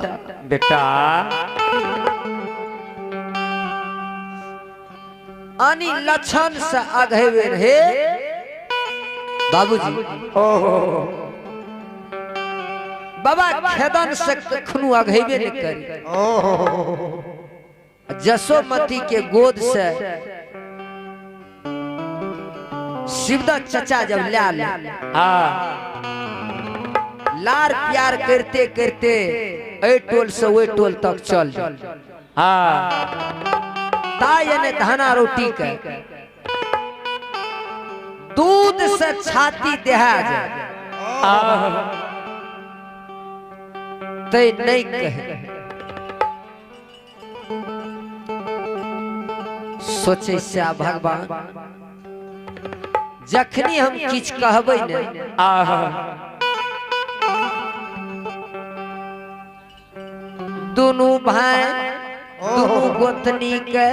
बेटा बेटा आनी लक्षण से अघेबे रहे बाबूजी। ओहो बाबा खेदन से कखनो अघेबे नहीं करी। जसोमती के गोद से शिवदत्त चचा जब ला ले हाँ लार प्यार करते करते ए टोल से ओई टोल तक चल। हाँ ताई ने धाना रोटी के दूध से छाती देहा जाए ते नहीं कहे। सोचे से भगवान जखनी हम किछ कहबै ने दुनू भाई दुनू गोतनी के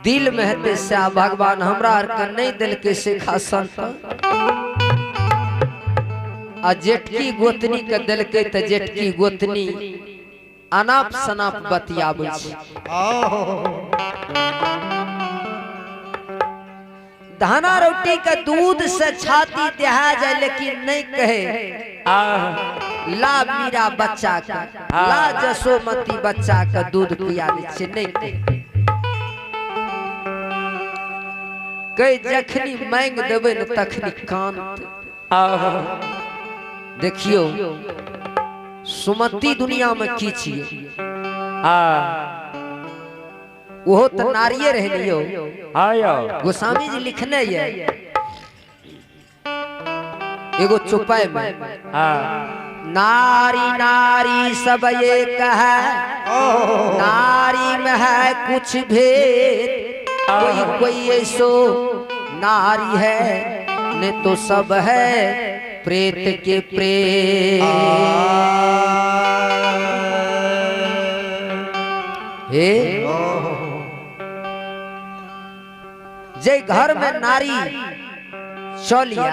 दिल में हेतै से भगवान हमरा आर के नहीं देलकै शिखा संतान आ जेठकी गोतनी के देलकै त जेठकी गोतनी अनाप शनाप बतियाबै छै। धाना रोटी के दूध से छाती देहा जाए लेकिन नहीं कहे ला मीरा बच्चा के ला जसोमती बच्चा के दूध पिया दै छै नहीं कहे। कहे जखनी मांग देबै ने तखनी कांत। देखियो सुमति दुनिया में की छियै ओहो त नारिये रहे लियो। गोस्वामी जी लिखने ये एगो चौपाई में नारी नारी सब एक है नारी में है कुछ भेद कोई कोई ऐसो नारी है ने तो सब है प्रेत के प्रेत। हे जे घर में नारी चलिया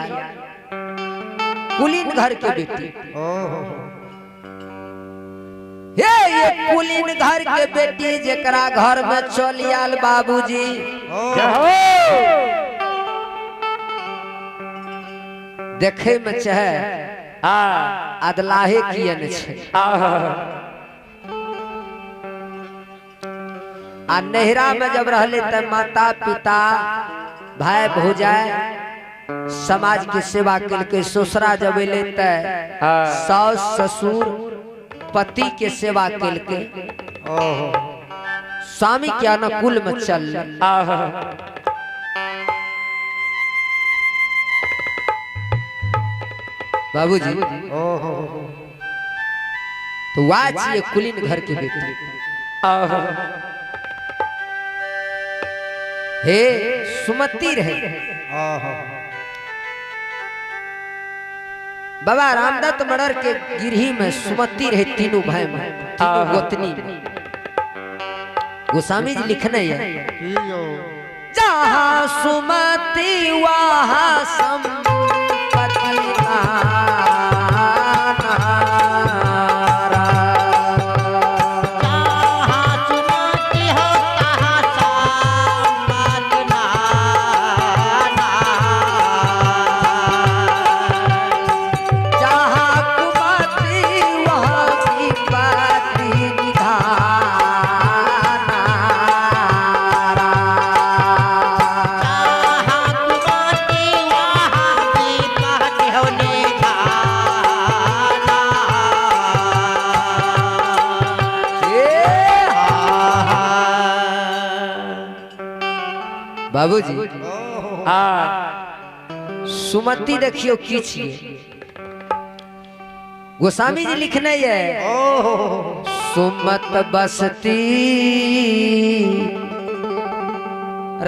कुलीन घर के बेटी हे ये कुलीन घर के बेटी जेकरा घर में चलियाल बाबूजी देखे में चाहे अदलाहे किए ने छै आ नहरा में जब रहले त माता पिता भाई भौजाई समाज के सेवा केलकै। ससुरा जब एलै त सास ससुर पति के सेवा केलकै। स्वामी के अनुकूल में चल। बाबूजी तो वाह छियै कुलीन घर के बेटी। हे सुमति रहे बाबा रामदत्त मणर के गिरही में सुमति रहे तीनों भाई में तीनों गोतनी में। गोस्वामी जी लिखने है जहाँ सुमति वहाँ संपत्ति बाबूजी सुमति देखियो की छियै। गोस्वामी जी लिखने ये सुमत बसती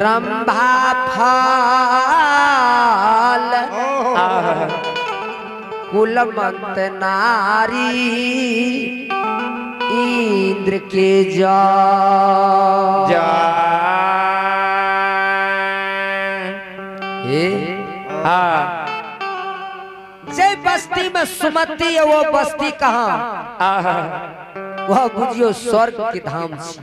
रंभा फाल कुलमंत नारी इंद्र के जा जे बस्ती में सुमति है वो बस्ती कहाँ, वह बुझियो स्वर्ग के धाम छी।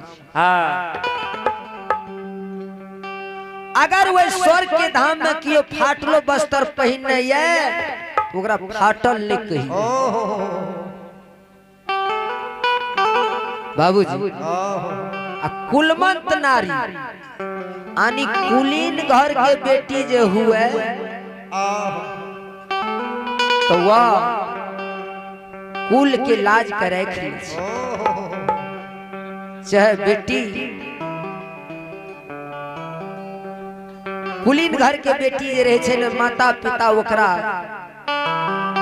अगर वह स्वर्ग के धाम में कियो फाटलो बस्तर पहिनने ये, ओकरा फाटल नहीं कही। बाबूजी आ कुलमंत नारी आनी कुलीन घर के बेटी जे हुए तो वह कुल के लाज करे चाहे बेटी कुलीन घर के बेटी जे रहे छै ने, माता पिता ओकरा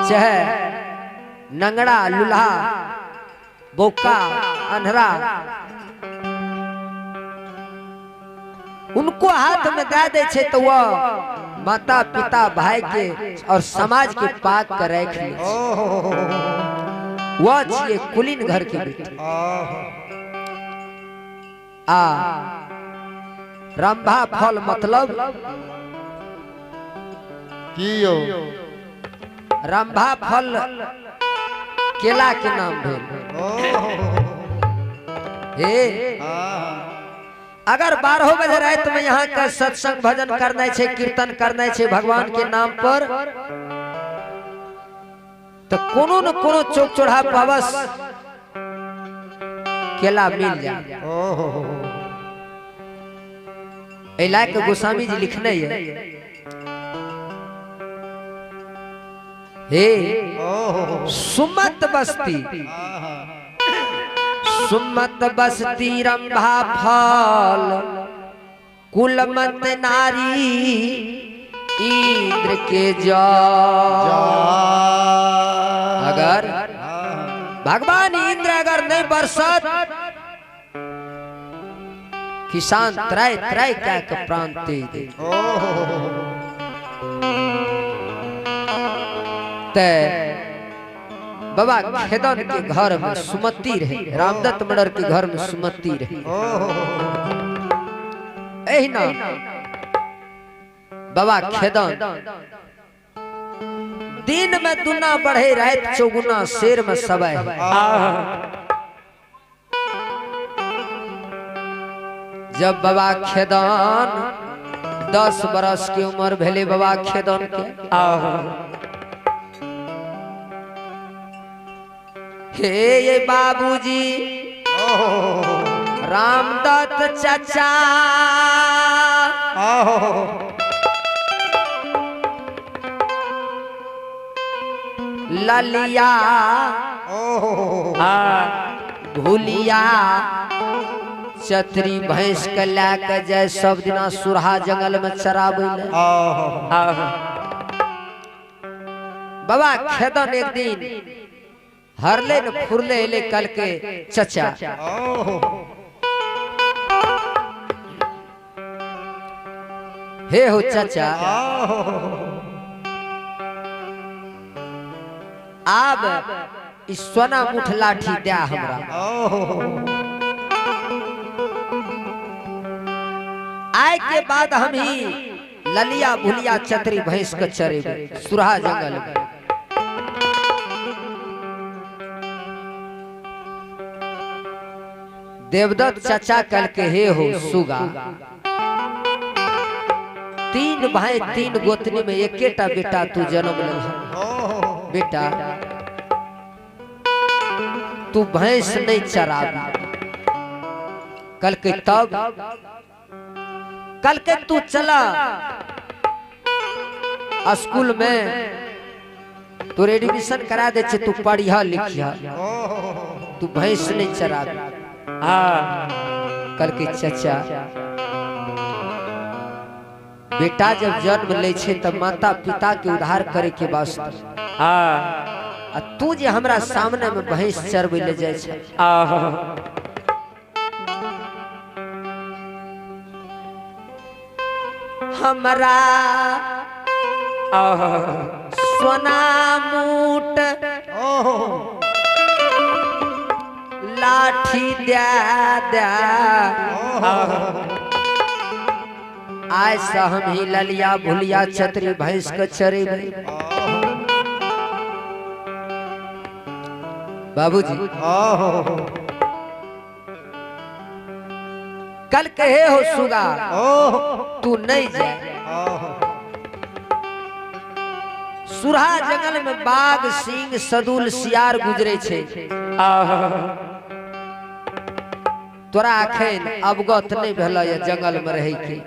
चाहे नंगड़ा लुल्हा बोका अन्हरा उनको हाथ में दे दे छै तो वह माता पिता भाई के और समाज के पाक के राखि लै छै। वह छियै कुलीन घर के बेटी। आ रंभा फल मतलब की यौ? रंभा फल केला के नाम भेल। हे अगर 12 बजे रात में यहाँ का सत्संग भजन करना है, कीर्तन करना है भगवान के नाम पर, तो कोनो न कोनो चौक चौराहा पावस केला मिल जाए। के गोस्वामी जी लिखने है, हे सुमत बस्ती, सुमत बस्ती रंभा फल कुलमत नारी इंद्र के जल। अगर भगवान इंद्र अगर नहीं बरसत, किसान त्रय त्रय क्या के प्राण तेज दे। ते बाबा खेदन के घर में सुमति रहे, रामदत्त मडर के घर में सुमति रहे। एहिना बाबा खेदन दिन में दुना बढ़े, रात चौगुना शेर में सवाए। जब बाबा खेदन 10 बरस की उम्र भेले बाबा खेदन के, हे ये बाबूजी रामदत्त चाचा ललिया भूलिया चतरी भैंस के ला के जाय सब दिना सुरहा जंगल में चराबै ले। बाबा खेदन एक दिन हरले न फुरले एले कल के चचा हे हो चचा, आब ई सोना मुठ लाठी दे हमरा। आय के बाद हम ही ललिया भुलिया चतरी भैंस के चरेबे सुरहा जंगल में। देवदत्त चाचा कल के हे हो सुगा, 3 भाई 3 गोतनी में एकेटा बेटा तू जन्म ले। बेटा तू भैंस नहीं चराबी। कल के तब कल के तू चला स्कूल में, तोर एडमिशन करा दे छे, तू पढ़िया लिखिया, तू भैंस नहीं चराबी। कल के चचा बेटा जब जन्म ले छे तब माता पिता के उद्धार करे के वास्ते, आ तू जे हमरा सामने में भैंस चरबै ले जाय छे। हमरा सोना मूट लाठी दे दे, आय से हम ही ललिया भुलिया छतरी भैंस के चरेबै। बाबूजी कल कहे हो सुगा तू नहीं जाए। सुरहा जंगल में बाघ सिंह सदुल सियार गुजरे छे। तोरा अखन अवगत नहीं भेल जंगल में रहे के।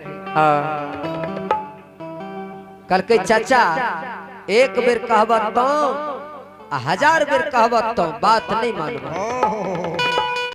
कहलकै चाचा एक बेर कहब तो आ 1000 बेर कहब तो बात नहीं मानब।